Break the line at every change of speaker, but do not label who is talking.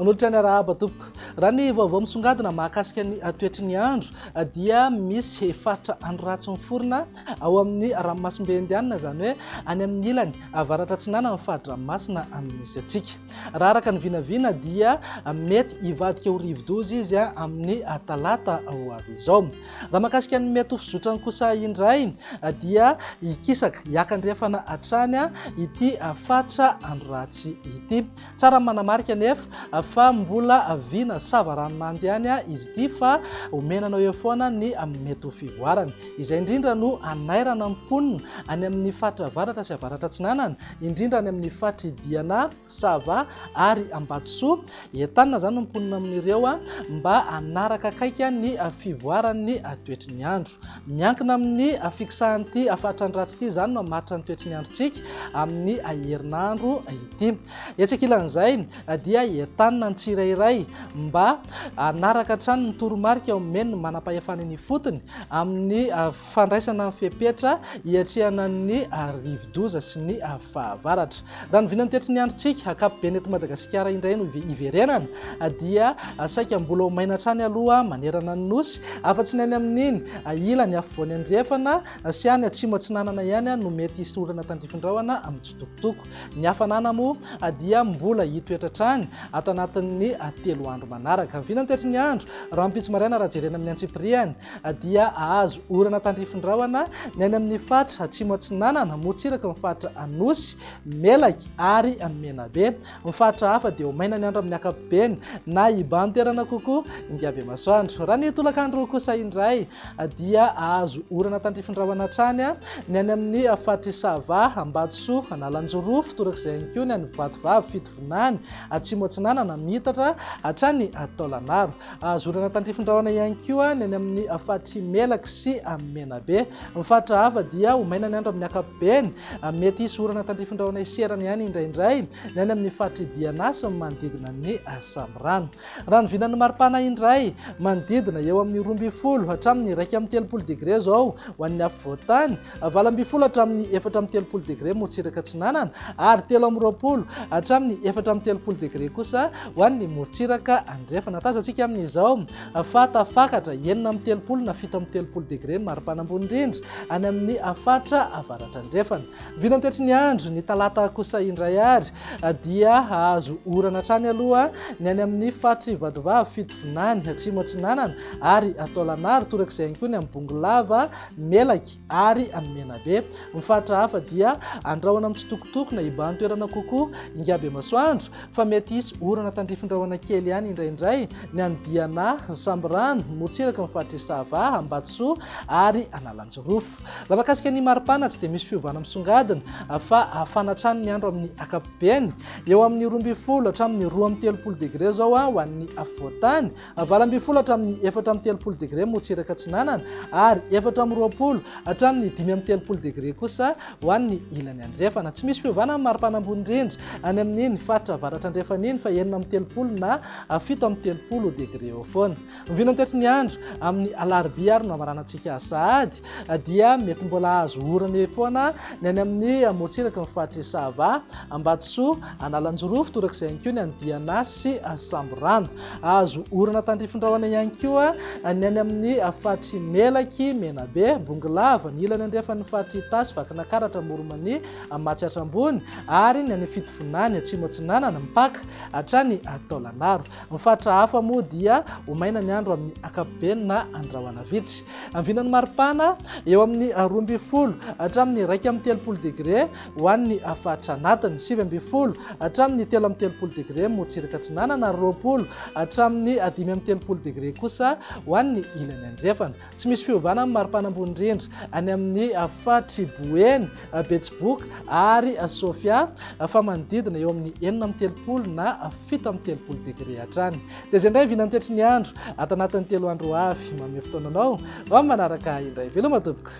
Manolotra ny arahaba tompoko. Raha ny vaovao misongadina mahakasika ny toetry ny andro dia misy faritra andro ratsy miforona ao amin'ny ranomasimbe Indianina, izany hoe any amin'ny ilany avaratra atsinanan'ny fari-dranomasina misy antsika. Raha araka ny vinavina dia mety hivadika ho rivodoza izy amin'ny talata ho avy izao. Raha mahakasika ny mety ho fizotrany kosa indray dia hikisaka hiakandrefana hatrany ity faritra andro ratsy ity. Tsara ny manamarika anefa fa mbola vina savaranonando ihany izy ity fa omena anao eo foana ny mety ho fivoarany. Izay indrindra no hanairana ny mponina any amin'ny faritra avaratra sy avaratra atsinanana, indrindra any amin'ny faritr'i Diana, Sava ary Ambatosoa. Entanina izany ny mponina amin'ireo mba hanaraka akaiky ny fivoaran'ny toetry ny andro. Miankina amin'ny fikisahan'ity faritra andro ratsy ity izany no hamaritra ny toetry ny androntsika amin'ny herinandro ity. Etsy ankilan'izay dia entanina ny tsirairay mba hanaraka hatrany ny toromarika omen'ny manam-pahefana eny ifotony amin'ny fandraisana ny fepetra hiatrehana ny rivodoza sy ny fahavaratra. Raha ny vinan'ny toetry ny androntsika ankapobeny eto Madagasikara indray no hiverenana dia saika mbola ho maina hatrany aloha manerana ny Nosy, afa-tsy ny any amin'iny ilany afovoany andrefana sy any atsimo atsinanana ihany no mety hisy orana tandrifin-drahona mitsitokotoko. Ny hafanana moa dia mbola hitoetra hatrany ato anatin'ny 3 andro manaraka. Ny vinan'ny toetry ny andro rahampitso maraina raha jerena amin'ny antsipiriany dia hahazo orana tandrifin-drahona ny any amin'ny faritra Atsimo Atsinanana, morontsiraka ny faritra Anosy, Melaky ary Menabe. Ny faritra hafa dia ho maina ny andro amin'ny ankapobeny na hibahan-toerana kokoa Ingabemasoandro. Raha ny tolakandro kosa indray dia hahazo orana tandrifin-drahona hatrany ny any amin'ny faritr'i Sava, Ambatosoa, Analanjirofo, torak'izay ihany koa ny any Vatovavy, Fitovinany, Atsimo Atsinanana, miitatra hatrany Taolagnaro. Azo orana tandrifin-drahona ihany koa ny any amin'ny faritr'i Melaky sy Menabe. Ny faritra hafa dia ho maina ny andro amin'ny ankapobeny. Mety hisy orana tandrifin-drahona hiserana ihany indraindray ny any amin'ny faritr'i Diana sy ny manodidina ny Sambirano. Raha ny vinan'ny maripana indray, manodidina eo amin'ny 12 hatramin'ny 31 degre izao ho an'ny afovoan-tany, 18 hatramin'ny 34 degre morontsiraka atsinanana ary 23 hatramin'ny 34 degre kosa ho an'ny morontsiraka andrefana. Tazantsika amin'izao fa tafakatra 36 na 37 degre ny maripana ambony indrindra any amin'ny faritra avaratra andrefana. Vinantetry ny andro ny talata kosa indray ary dia hahazo orana hatrany aloha ny any amin'ny faritr'i Vatovavy, Fitovinany, Atsimo Atsinanana ary Taolagnaro, torak'izay ihany koa ny amin'ny Bongolava, Melaky ary Menabe. Ny faritra hafa dia andrahona mitsitokotoko na hibahan-toerana kokoa Ingabemasoandro fa mety hisy orana tandrifin-drahona kely ihany indraindray ny any Diana, Sambirano, morontsiraka ny faritr'i Sava, Ambatosoa ary Analanjirofo. Raha mahakasika ny maripana tsy dia misy fiovana misongadina fa hafana hatrany ny andro amin'ny ankapobeny. Eo amin'ny 12 hatramin'ny 32 degre izao ho an'ny afovoan-tany. 18 hatramin'ny 34 degre morontsiraka atsinanana ary 24 hatramin'ny 35 degre kosa ho an'ny ilany andrefana. Tsy misy fiovana ny maripana ambony indrindra any amin'iny faritra avaratra andrefana iny fa 36 na 37 degre eo foana. Ny vinantoetry ny andro amin'ny alarobia ary no hamaranantsika sahady dia mety mbola hahazo orana eo foana ny any amin'ny morontsiraky ny faritr'i Sava, Ambatosoa, Analanjirofo, torak'izay ihany koa ny any Diana sy Sambirano. Azo orana tandrifin-drahona ihany koa ny any amin'ny faritr'i Melaky, Menabe, Bongolava, ny ilany andrefan'ny faritr'i Itasy, Vakinakaratra, Amoron'Mania, Matsiatra Ambony ary ny any Fitovinany, Atsimo Atsinanana, mipaka hatrany Taolagnaro. Ny faritra hafa moa dia ho maina ny andro amin'ny ankapobeny na andrahona vitsy. Ny vinan'ny maripana eo amin'ny 12 hatramin'ny 31 degre ho an'ny faritra anatiny, 19 hatramin'ny 33 degre morontsiraka atsinanana ary 20 hatramin'ny 35 degre kosa ho an'ny ilany andrefana. Tsy misy fiovana ny maripana ambony indrindra any amin'ny faritr'i Boeny, Betsiboka ary Sofia fa manodidina eo amin'ny 36 na 37 degre hatrany. Dia izay indray vinantetry ny andro ato anatin'ny 3 andro ho avy. Manome fotoana anao ho amin'ny manaraka indray. Veloma tompoko.